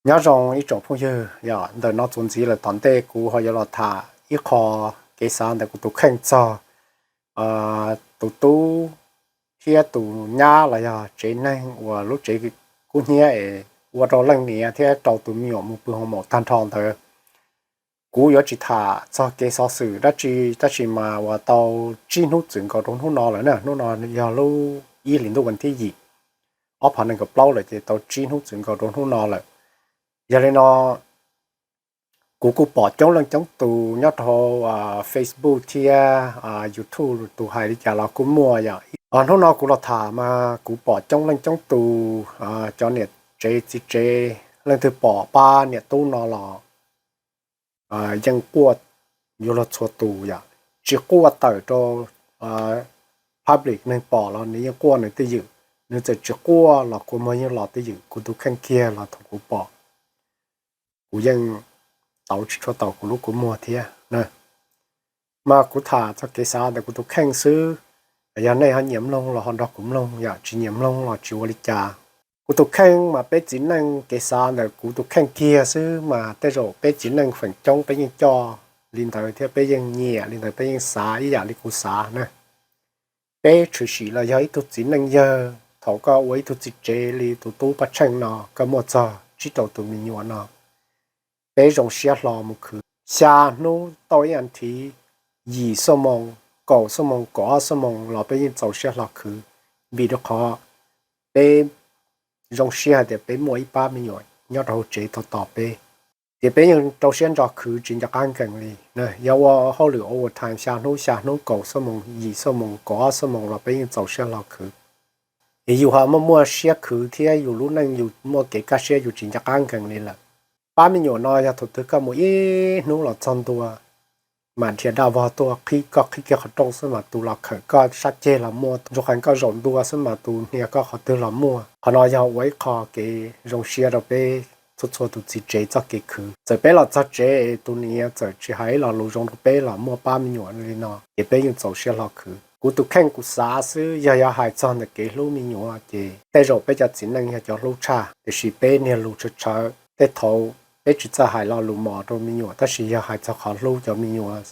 Nyob zoo ib tsoom phooj ywg, yog ntawm no txuas ntxiv lawm tom ntej kuv ho yuav los tham ib qho kev xav ntawm kuv tus kheej txog tus tub thiab tus nyab los yog tsev neeg uas lub tsev kub hnyiab es ua rau leej niam thiab rau tus me nyuam mus pw hoo maum tag nrho ntawd. Kuv yuav tsis tham txog kev xov xwm dab tsi, tab sis mas uas tau tsib hnub txwm nkaus rau hnub no lawm na, hnub no yog lub ib hlis ntuj vas thib yim, ob phav nees nkaum plaub lawm ces tau tsib hnub txwm nkaus rau hnub no lawm. Yog li no, kuv kuj pom coob leej coob tus nyob rau hauv Facebook thiab YouTube tus hais li cas los kuj muaj yom. Hnub no kuv los tham mas kuv pom coob leej coob tus, cov niam tsev txiv tsev, leej twg pom pab niam tub no los yeej quaj yuav luag txhua tus yom. Tsis quaj tawm rau public neeg pom los nws yeej quaj nws twj ywm, nws txawm tsis quaj los kua muag yeej los twj ywm. Kuv tus kheej kiag los thaum kuv pom, kuv yeej tauv tsis tshua tau kuv lub kua muag thiab. Mas kuv tham txog kev xav ntawm kuv tus kheej xwb, yog nej ho nyiam mloog los ho nrog kuv mloog, yom tsis nyiam mloog los tsis ua li cas. Kuv tus kheej mas peb txiv neej kev xav ntawm kuv tus kheej kiag xwb mas tej zaum peb txiv neej feem coob peb yeej coj li ntawd thiab peb yeej nyiam li ntawd, peb yeej xav ib yam li kuv xav na. Peb tshwm sim los yog ib tug txiv neej yawg, thaum koj ua ib tug txiv tsev li tus tub Paj Tsheej no, koj muaj txog tsib rau tus me nyuam no, peb zoo siab hlo mus khwv. Xya hnub tau ib as thiv, yim xuab moos, kaum xuab moos, kaum ob xuab moos los peb yeej txaus siab hlo khwv, vim rau qhov peb zoo siab hais tias peb muaj ib pab me nyuam nyob rau hauv tsev tos tos peb, ces peb yeej rau siab ntso khwv tsis nco qab nkees li. Yog ua hauj lwm overtime xya hnub, xya hnub, kaum xuab moos, yim xuab moos, kaum ob xuab moos los peb yeej txaus siab hlo khwv. Es yus ho muaj muaj siab khwv thiab yus lub neej yus muaj kev kaj siab yus tsis nco qab nkees li lawm. Pab me nyuam no yog thaum twg koj mus ib hnub los txog ntua, mam dhia daj vog tuaj qhib koj, qhib kiag qhov rooj xwb mas tus los khawm koj sab ceg los muaj, ntsuag qees koj zaum ntua xwb mas tus hnia koj qhov twg los muaj. Qhov no yog ua ib qho kev zoo siab rau peb txhua txhua tus txiv tsev txoj kev khwv. Txawm peb los txog tsev es tus niam txawm tsis hais lo lus zoo rau peb los muaj pab me nyuam li no ces peb yeej txaus siab hlo khwv. Kuv tus kheej kuv xav xwb, yog yuav hais txog ntawm kev hlub me nyuam ces tej zaum peb cov txiv neej yog cov hlub tshaj, tiam sis peb niag lus tshawv tshawv, tej thaum peb tsis txawj hais lo lus mos rau me nyuam, tab sis yog hais txog qhov hlub cov me nyuam,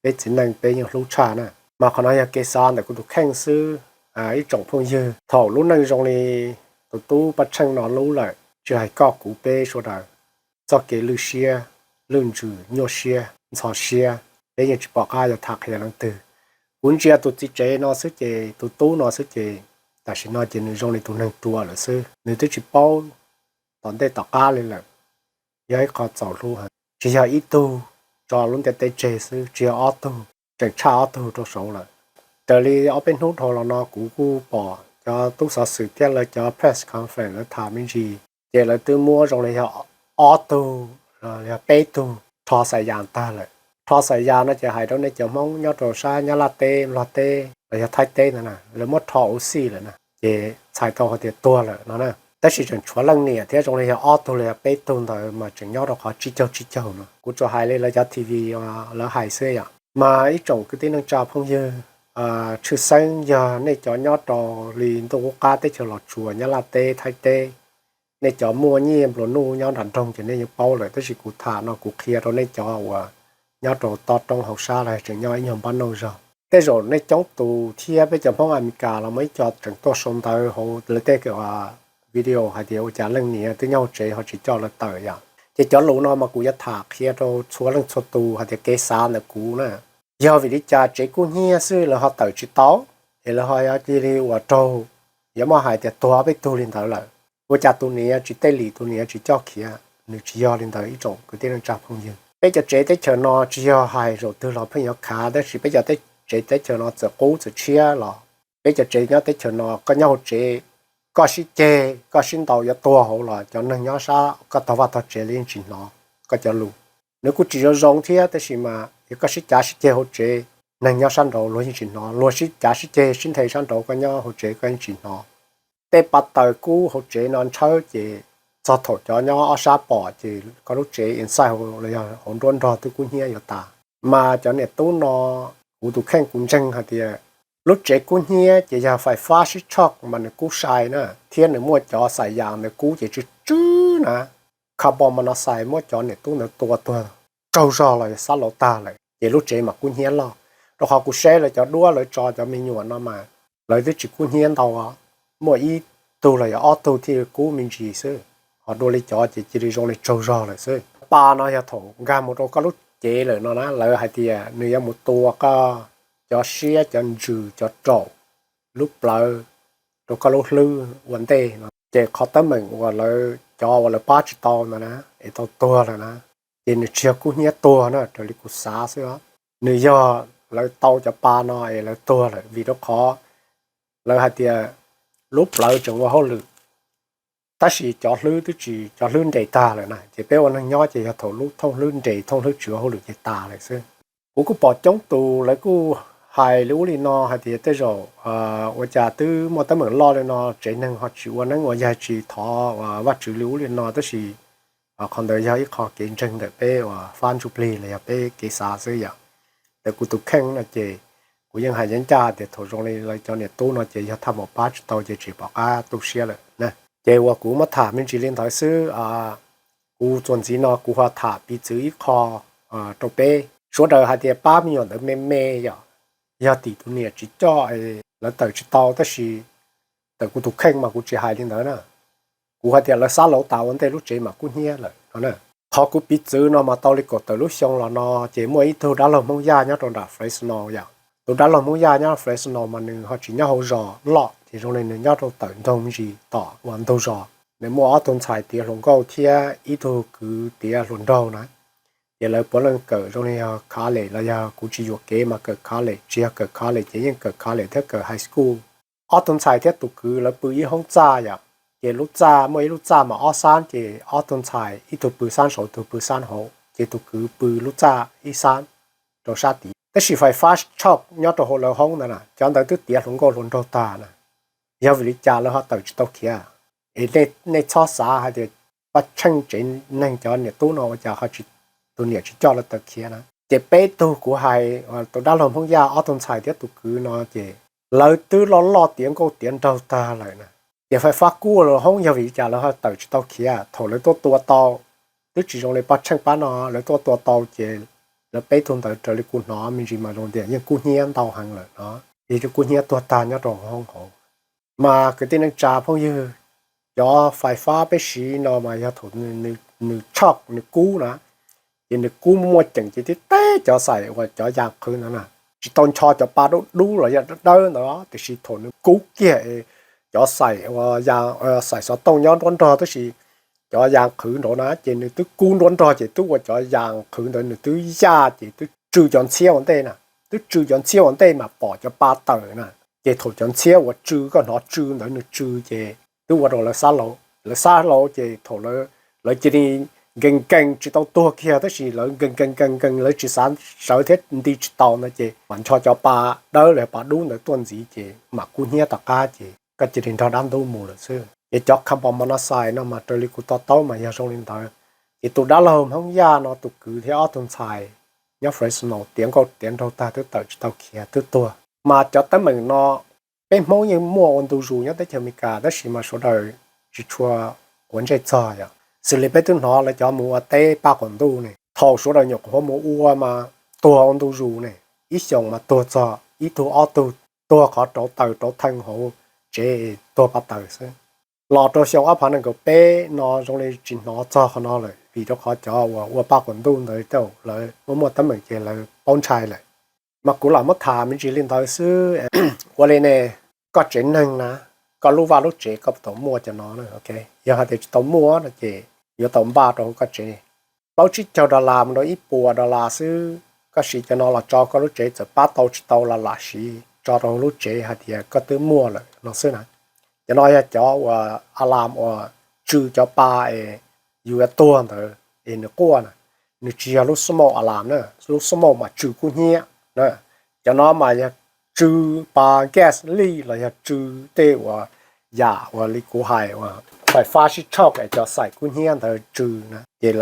peb txiv neej peb yeej hlub tshaj na. Mas qhov no yog kev xav ntawm kuv tus kheej xwb. Ib tsoom phooj ywg, thaum lub neej zoo li tus tub Paj Tsheej no lub lawm, tsis hais koj kuv peb sawv daws, txoj kev lwj siab, lwj ntsws, nyuaj siab, ntxhov siab, peb yeej tsis pom qab yuav tham qhia leej twg. Kuv ntsia tus txiv tsev no xwb ces, tus tub no xwb ces, tam sim no ces nws zoo li tus neeg ruam lawm xwb, nws twb tsis paub tom ntej tom qab li lawm. Yog ib qho txaus hlub heev, tsis yog ib tug tso lub ntiaj teb tseg xwb, tsis yog ob tug, tseem tshaj ob tug rau saud lawm. Raws li ob peb hnub dhau los no kuv kuj pom cov tub xov xwm thiab lawv cov press conference lawv tham me ntsis, ces lawv twb muab zoo li yog ob tug, yog peb tug rho xais yas tag lawm. Rho xais yas no ces hais rau nej cov Hmoob nyob rau sab Nyab Laj teb, Nplog teb los yog Thaib teb ntawd na, lawv muab rho ua xij lawm na, ces txhais tau hais tias tuag lawm no na. Tab sis tseem tshuav leej niam thiab zoo li yog ob tug los yog peb tug ntawd mas tseem nyob rau qhov tsib caug tsib caug no. Kuv tsuas hais li lawv cov T V lawv hais xwb yom. Mas ib tsoom kwv tij neej tsa phooj ywg, tshwj xeeb yog nej cov nyob rau li ntuj qub qab teb chaws Los Tsuas, Nyab Laj teb, Thaib teb, nej cov muaj nyiaj nplua nuj nyob nram nroog ces nej yeej paub lawm, tab sis kuv tham no kuv qhia rau nej cov uas nyob rau tob roob hauv sab los tseem nyob ib nyuag npab nauj zog. Tej zaum nej coob tus thiab peb cov Hmoob Amelikas los muaj ib co tseem tuaj sau ntawv hauv lawv tej video hais tias ua cas leej niam twb nyob hauv tsev ho tsis coj lawv tawm yom. Ces cov lus no mas kuv yuav tham qhia rau txhua leej txhua tus hais tias kev xav ntawm kuv na, yog vim li cas tsev kub hnyiab xwb lawv ho tawm tsis tau, es lawv ho cia li ua raug, yuav muaj hais tias tuag ob peb tug li ntawd lawm. Ua cas tus niam tsis tej lim, tus niam tsis coj khiav? Nws tsis yog li ntawd ib tsoom kwv tij neej tsa phooj ywg. Peb cov tsev teb chaws no tsis yog hais zaum twg los pheej yuav khav, tab sis peb cov tsev teb chaws no txawm qub txawm tshiab los peb cov tsev nyob teb chaws no, koj nyob hauv tsev, koj sib ceg koj sib ntaus yuav tuag hauv los cov neeg nyob sab, koj tog vaj tog tsev los yeej tsis hnov koj cov lus. Nws kuj tsis zoo zoo thiab, tab sis mas yog koj sib cav sib ceg hauv tsev, neeg nyob sab nraud luag yeej tsis hnov, luag sib cav sib ceg sib nthe sab nraud, koj nyob hauv tsev koj yeej tsis hnov. Tej pa taws kub hauv tsev no ntshawb ces txog thaum cov nyob ob sab pom ces koj lub tsev inside los yog hauv nruab nrog twb kub hnyiab yuav tas. Mas cov niam tub no, kuv tus kheej kuv ntseeg hais tias lub tsev kub hnyiab ces yog fais fab sib tshoj mas nws kub sai na, thiab nws muaj cov xais yas ntawd kub ces tsw tsw na. carbon monoxide muab cov niam tub ntawd tua tuag tsaug zog los yog xab lauv tag lawm ces lub tsev mas kub hnyiab loj. Rau qhov kuv saib lawv cov duab lawv tso cov me nyuam no mas lawv twb tsis kub hnyiab ntau, muaj ib tug los yog ob tug thiaj kub me ntsis xwb, ho dua li cov ces cia li zoo li tsaug zog lawm xwb. Pa no yog thaum nkag mus rau koj lub cev lawm no na, lawv hais tias nws yuav mus tua koj cov siab, cov ntsws, cov raum, lub plawv, rau koj lub hlwb ua ntej no. Ces qhov teeb meem uas lawv cov uas lawv pab tsis tau ntawd na, es tau tuag lawm na, ces nws tsis yog kub hnyiab tuag na, raws li kuv xav xwb os. Nws yog lawv tau cov pa no es lawv tuag lawm vim rau qhov lawv hais tias lub plawv tseem ua hauj lwm, tab sis cov hlwb twb tsis, cov hlwb nres tag lawm na, ces peb ua neeg nyob ces yog thaum lub thooj hlwb nres, thooj hlwb tsis ua hauj lwm ces tas lawm xwb. Kuv kuj pom coob tus lawv kuj hais li ub li no hais tias tej zaum ua cas twb muaj teeb meem loj li no tsev neeg ho tsis ua neeb ua yaig tsis thov Vajtswv li ub li no, tab sis qhov ntawd yog ib qho kev ntseeg ntawm peb uas fab ntsuj plig los yog peb kev xav xwb yom. Ntawm kuv tus kheej no ces kuv yeej hais ncaj ncaj tias thaum zoo li lawv cov niam tub no ces yog thaj maum pab tsis tau ces tsis pom qab tu siab lawm na. Ces uas kuv muab tham me ntsis li ntawd xwb. Kuv txuas ntxiv no kuv ho tham piv txwv ib qho rau peb sawv daws hais tias pab me nyuam ntawd me me yom, yog tim tus niam tsis coj lawv tawm tsis tau, tab sis ntawm kuv tus kheej mas kuv tsis hais li ntawd na. Kuv hais tias lawv xab lauv tas ua ntej lub tsev mas kub hnyiab lawm no na. Qhov kuv piv txwv no mas tau li kaum tawm lub xyoo los no ces muaj ib tug dab laug Hmoob Yaj nyob rau nram Fresno yom. Tus dab laug Hmoob Yaj nyob Fresno mas nws ho tsis nyob hauv zos loj, ces zoo li nws nyob rau tawm nroog me ntsis tom uas ntug zos. Nws muaj ob tug ntxhais tiav hluas nkauj thiab ib tug kwv tiav hluas nraug na. Ces lawv puav leej kawm zoo li yog college los yog kuv tsis yuam kev mas kawm college, tsis yog kawm college ces yeej kawm college thiab kawm high school. Ob tug ntxhais thiab tus kwv lawv pw ib hoob txaj yom, ces lub txaj muaj ib lub txaj mas ob xab, ces ob tug ntxhais ib tug pw xab saud ib tug pw xab hauv, ces tus kwv pw lub txaj ib xab rau sab tid. Tab sis fais fab tshoj nyob rau hauv lawv hoob ntawd na, cov ntawd twb tiav hluas nkauj hluas nraug tag na. Yog vim li cas lawv ho tawm tsis tau khiav? Es nej txhob xav hais tias paj tsheej tsev neeg cov niam tub no ua cas ho tsis, tus niam tsis coj lawv tawm khiav na. Ces peb tug kuv hais, tus dab laug Hmoob Yaj, ob tug ntxhais thiab tus kwv no ces lawv twb loj loj tiav nkauj tiav nraug tag lawm na. Ces fais fab kub ua lawv hoob yog vim li cas lawv ho tawm tsis tau khiav? Thaum lawv tuaj tua tau, twb tsis zoo li paj tsheej pab no, lawv tuaj tua tau ces lawv peb tug ntawd raws li kuv hnov me ntsis mas zoo tias yeej kub hnyiab ntau heev lawm no, ces yeej kub hnyiab tuag tag nyob rau hoob hauv. Mas kwv tij neej tsa phooj ywg, cov fais fab peb siv no mas yog thaum nws tshoj nws kub na, ces nws kub muaj ceem ces tib teb cov xaim uas cov yas qhwv ntawd na, tsis tau ncho cov pa dub dub los yog dawb dawb ntawd, tiam sis thaum nws kub kiag cov xaim uas yas, xaim xov tooj nyob nruab nrog tab sis cov yas qhwv nraud na, ces nws twb kub nruab nrog ces twb ua cov yas qhwv ntawd nws twb yaj ces twb tsw cov ntxhiab ua ntej na. Twb tsw cov ntxhiab ua ntej mas pom cov pa tawm na. Ces thaum cov ntxhiab uas tsw, koj hnov tsw ntawd nws tsw ces twb ua rau lawv xab lauv. Lawv xab lauv ces thaum lawv cia li nkees nkees tsis tau tuag kiag tab sis lawv nkees nkees nkees nkees lawv tsis xav sawv thiab nti tsis tau ntawd ces mam ncho cov pa dawb los pa dub ntawd tuaj ntxiv ces mam kub hnyiab tom qab ces koj cia li nrog dab ntub mus lawm xwb. Ces cov carbon monoxide no mas raws li kuv to taub mas yog zoo li ntawd. Ces tus dab laug Hmoob Yaj no tus kwv thiab ob tug ntxhais nyob Fresno tiav nkauj tiav nraug tag twb tawm tsis tau khiav twb tuag. Mas cov teeb meem no peb Hmoob yeej muaj ua ntu zus nyob teb chaws Amelikas tab sis mas sawv daws tsis tshua quav ntsej txog yom. Xws li peb twb hnov lawv cov mus ua teb paj quas ntuj ne, thaum sawv daws nyuam qhuav mus ua mas tuag ua ntu zus ne, ib xyoos mas tuag txog ib tug ob tug, tuag qhov rauv taws rauv thee hauv tsev, tuag paj taws xwb. Los rau xyoo ob phav nees nkaum peb no zoo li tsis hnov txog qhov no lawm vim rau qhov cov uas ua paj quas ntuj ntawd tej lawv muaj muaj teeb meem ces lawv paub ntshai lawm. Mas kuv lam muab tham me ntsis li ntawd xwb. Ua li ne, koj tsev neeg na, koj lub vaj lub tsev koj puas tau muaj cov no? Yog hais tias tsis tau muaj no ces yuav tau npaj rau hauv koj tsev plaub tsib caug dollar mus rau ib puas dollar xwb. Koj siv cov no los tso koj lub tsev, txawm pab tau tsis tau los lam siv tso rau hauv lub tsev hais tias koj twb muaj lawm no xwb na. Cov no yog cov uas alarm uas tsw cov pa es yus yuav tuag ntawd es nws quaj na. Nws tsis yog lub smoke alarm na, lub smoke mas tsw kub hnyiab na. Cov no mas yog tsw pa gas leak los yog tsw tej uas yam uas li kuv hais uas fais fab sib tshoj es cov xaim kub hnyiab ntawd tsw na, ces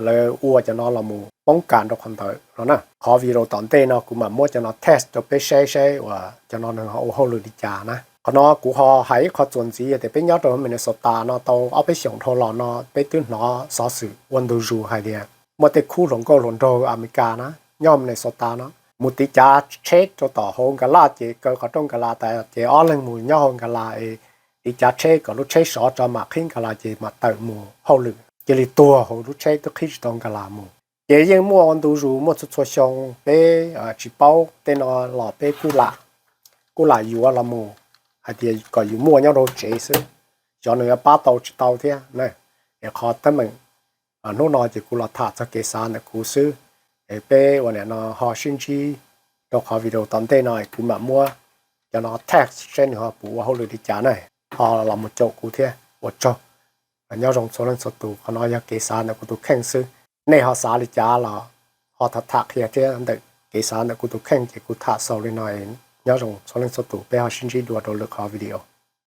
lawv ua cov no los mus poob kas rau qhov ntawd no na. Qhov video tom ntej no kuv mam muab cov no test rau peb saib saib uas cov no nws ho ua hauj lwm li cas na. Qhov no kuv ho hais ib qho txuas ntxiv tias peb nyob rau Minnesota no tau ob peb xyoos dhau los no peb twb hnov xov xwm ua ntu zus hais tias muaj tej khub hluas nkauj hluas nraug Amelikas na nyob Minnesota no mus tiv cav tsheb rau tom hauv Nkas Las ces kaw qhov rooj Nkas Las tas ces ob leeg mus nyob hauv Nkas Las es tiv cav tsheb kom lub tsheb sov tso mam qhib Nkas Las ces mam tawm mus hauj lwm. Cia li tuag hauv lub tsheb twb qhib tsis tau Nkas Las mus. Ces yeej muaj ua ntu zus muaj txhua txhua xyoo peb tsis paub tej no los peb kuj lam yuav los mus hais tias kom yus muaj nyob rau tsev xwb, xyov nws yuav pab tau tsis tau thiab na. Es qhov teeb meem hnub no ces kuv los tham txog kev xav ntawm kuv xwb. Es peb ua niam no ho sib ntsib rau qhov video tom ntej no kuv mam muab cov no tag saib nws ho puas ua hauj lwm li cas na, ho los mus caum kuv thiab. Ua tsaug, nyob zoo txhua leej txhua tus. Qhov no yog kev xav ntawm kuv tus kheej xwb. Nej ho xav li cas los ho tham tham qhia thiab ntawm kev xav ntawm kuv tus kheej ces kuv tham xaus li no. Nyob zoo txhua leej txhua tus, peb ho sib ntsib dua rau lwm qhov video.